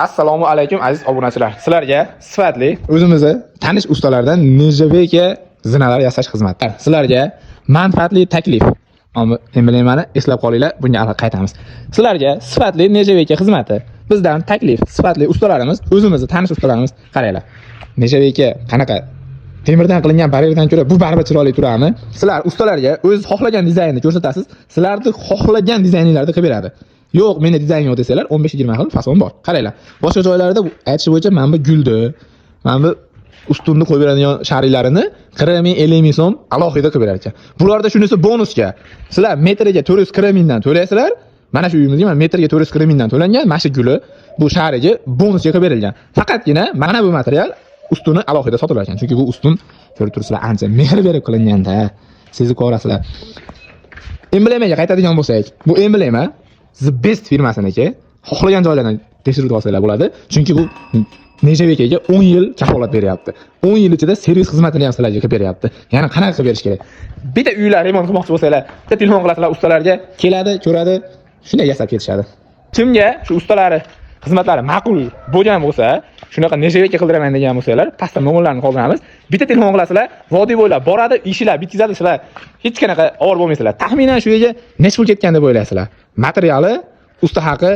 Assalomu alaykum, aziz obunachilar. Sizlarga sifatli o'zimizni tanish ustalardan нержавейка zinalar yasash xizmati. Sizlarga manfaatli taklif. Ammo emblemani eslab qolinglar, bunga aniq qaytamiz. Sizlarga sifatli нержавейка xizmati. Bizdan taklif, sifatli ustalarimiz, o'zimizni tanish ustalarimiz, qaranglar. Нержавейка qanaqa temirdan qilingan baryerdan ko'ra bu baribir chiroyli turadimi? Sizlar ustalarga o'z xohlagan dizaynni ko'rsatasiz, sizlarni xohlagan dizayninglarni qilib beradi. Yo'q, menda dizayn yo'q desalar, 15-20 xil fason bor. Qaranglar. Boshqa joylarda aytishi bo'yicha mana bu gulni, mana bu ustunni qo'yib beradigan shariklarini 40 ming, 50 ming so'm alohida qilib berar ekan. Bularda shunisi bonusga. Sizlar metriga 440 mingdan to'laysizlar. Mana shu uyimizga mana metriga 440 mingdan to'langan mana shu guli, bu sharigi bonusga qilib berilgan. Faqatgina mana bu material ustuni alohida sotilar ekan. Chunki bu ustun, ko'rib turibsizlar, ancha mehr berib qilinganda, sezib ko'rasizlar. Emblemaga qaytadigan bo'lsak, bu emblema The Best firmasiniki. Xohlagan joylardan tekshirib olsanglar bo'ladi. Chunki bu нержавейка ga 10 yil kafolat beryapti. 10 yil ichida servis xizmatini ham sizlarga qilib beryapti. Ya'ni qanaqa qilib berish kerak? Bitta uylar remont qilmoqchi bo'lsanglar, bitta telefon qilasizlar ustalarga, keladi, ko'radi, shunday yasab ketishadi. Kimga shu ustalari xizmatlari ma'qul bo'lgan bo'lsa, shunaqa нержавейка qildiraman degan bo'lsanglar, pastda nomerlarni qoldiramiz. Bitta telefon qilasizlar, vodiy bo'ylab boradi, ishlar bitkazadi, sizlar hech qanaqa ovora bo'lmaysizlar. Taxminan shu yerga necha pul ketgan deb o'ylaysizlar? Materiali, usta haqi.